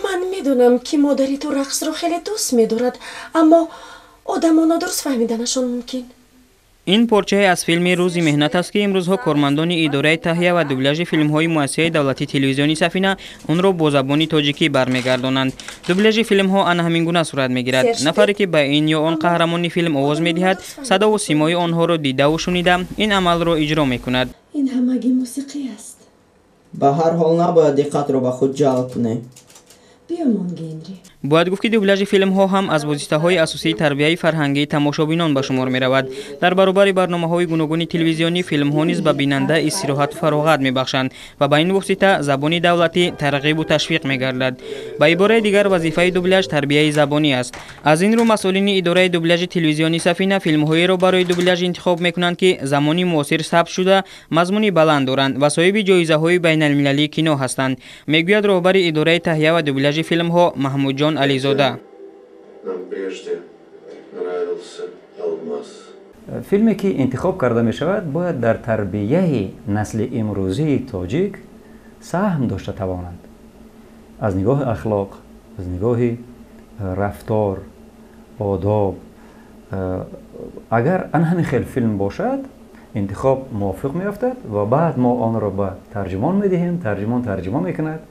Ман медонам, ки модари ту рақсро хеле дӯст медорад, аммо одамо нодуруст фаҳмиданашон мумкин. Ин порчае аз филми «Рӯзи меҳнат» аст, ки имрӯзҳо кормандони идораи таҳия ва дубляжи филмҳои муассисаи давлатии телевизиони «Сафина» онро бо забони тоҷикӣ бармегардонанд. Дубляжи филмҳо ана ҳамин гуна сурат мегирад. Нафаре, ки ба ин ё он қаҳрамони филм овоз медиҳад, садову симои онҳоро дидаву шунида, ин амалро иҷро мекунад. Ин ҳамагӣ мусиқӣ аст. Ба ҳар ҳол, набояд диққатро ба худ ҷалб кунем. Биёмон, Генри. Бояд гуфт, ки дубляжи филмҳо ҳам аз воситаҳои асосии тарбияи фарҳангии тамошобинон ба шумор меравад. Дар баробари барномаҳои гуногуни телевизионӣ, филмҳо низ ба бинанда истироҳату фароғат мебахшанд ва ба ин восита забони давлатӣ тарғибу ташвиқ мегардад. Ба ибораи дигар, вазифаи дубляж тарбияи забонӣ аст. Аз ин рӯ масъулини идораи дубляжи телевизиони «Сафина» филмҳоеро барои дубляж интихоб мекунанд, ки замони муосир сабт шуда, мазмуни баланд доранд ва соҳиби ҷоизаҳои байналмилалии кино ҳастанд, мегӯяд роҳбари идораи таҳия ва дубляжи филмҳо Маҳмудҷон Ализода. Нам прежде нравился алмаз. Филме, ки интихоб карда мешавад, бояд дар тарбияи насли имрӯзии тоҷик саҳм дошта тавонанд, аз нигоҳи ахлоқ, аз нигоҳи рафтор, одоб. Агар ана ҳамин хел филм бошад, интихоб мувофиқ меёфтад ва баъд мо онро ба тарҷумон медиҳем. Тарҷумон тарҷума мекунад,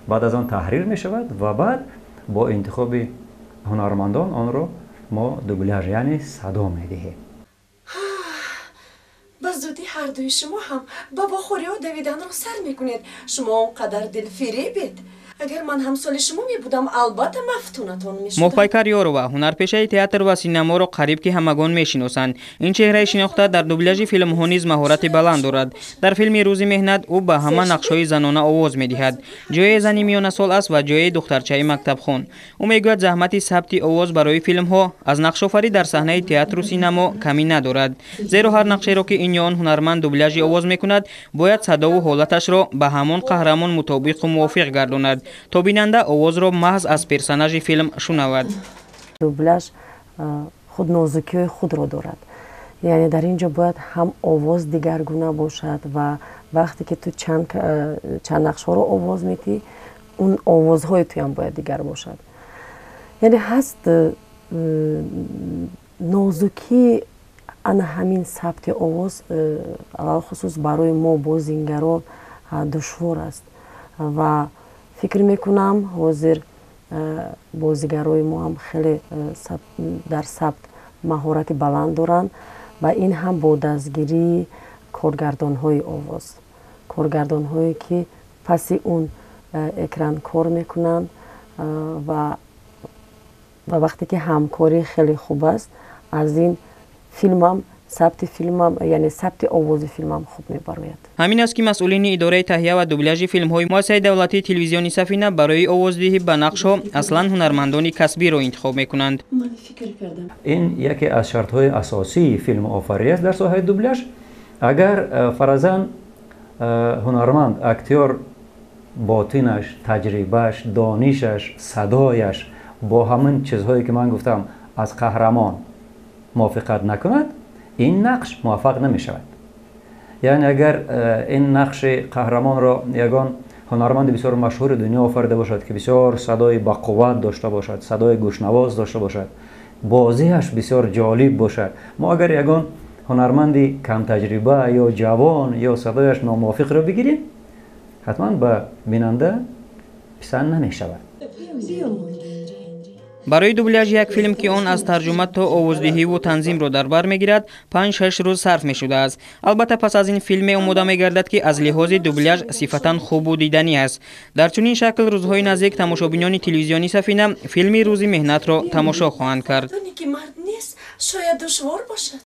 баъд аз он таҳрир мешавад ва баъд бо интихоби ҳунармандон онро мо дубляж, яъне садо медиҳем. Ба зудӣ ҳардуи шумо ҳам ба вохӯриҳо давиданро сар мекунед. Шумо он қадар дилфиребед. Агар ман ҳамсоли шумо мебудам, албатта мафтунатон мешудам. Моҳпайкар Ёрова, ҳунарпешаи театр ва синаморо қариб ки ҳамагон мешиносанд. Ин чеҳраи шинохта дар дубляжи филмҳо низ маҳорати баланд дорад. Дар филми «Рӯзи меҳнат» ӯ ба ҳама нақшҳои занона овоз медиҳад. Ҷое зани миёнасол аст ва ҷое духтарчаи мактабхон. Ӯ мегӯяд, заҳмати сабти овоз барои филмҳо аз нақшофарӣ дар саҳнаи театру синамо камӣ надорад, зеро ҳар нақшеро, ки ин ё он ҳунарманд дубляжи овоз мекунад, бояд садову ҳолаташро ба ҳамон қаҳрамон мутобиқу мувофиқ гардонад, то бинанда овозро маҳз аз персонажи филм шунавад. Дубляж худ нозукиҳои худро дорад, яъне дар ин ҷо бояд ҳам овоз дигаргуна бошад ва вақте ки ту чанд нақшҳоро овоз медиҳӣ, он овозҳои туям бояд дигар бошад. Яъне ҳаст нозукии ана ҳамин сабти овоз, алалхусус барои мо, бозингарон, душвор аст. Ва фикр мекунам, ҳозир бозигарои мо ҳам хеле дар сабт маҳорати баланд доранд ва ин ҳам бо дастгирии коргардонҳои овоз, коргардонҳое, ки паси он экран кор мекунанд. Ва вақте ки ҳамкорӣ хеле хуб аст, аз ин филмам, сабти филмам, яъне сабти овози филмам хуб мебарояд. Ҳамин аст, ки масъулини идораи таҳия ва дубляжи филмҳои муассисаи давлатии телевизиони «Сафина» барои овоздиҳӣ ба нақшҳо аслан ҳунармандони касбиро интихоб мекунанд. Ман фикр кардам. Ин яке аз шартҳои асосии филмофарӣ аст дар соҳаи дубляж. Агар фаразан ҳунарманд, актёр ботинаш, таҷрибааш, донишаш, садояш бо ҳамин чизҳое, ки ман гуфтам, аз қаҳрамон мувофиқат накунад, ин нақш муваффақ намешавад. Яъне агар ин нақши қаҳрамонро ягон ҳунарманди бисёр машҳури дунё офарида бошад, ки бисёр садои бақувват дошта бошад, садои гӯшнавоз дошта бошад, бозиаш бисёр ҷолиб бошад, мо агар ягон ҳунарманди камтаҷриба ё ҷавон ё садояш номувофиқро бигирем, ҳатман ба бинанда писанд намешавад. Барои дубляжи як филм, ки он аз тарҷума то овоздиҳиву танзимро дар бар мегирад, 5-6 рӯз сарф мешудааст. Албатта, пас аз ин филме омода мегардад, ки аз лиҳози дубляж сифатан хубу диданӣ аст. Дар чунин шакл рӯзҳои наздик тамошобинони телевизиони «Сафина» филми «Рӯзи меҳнатро» тамошо хоҳанд кард. Ки мард нест, шояд душвор бошад.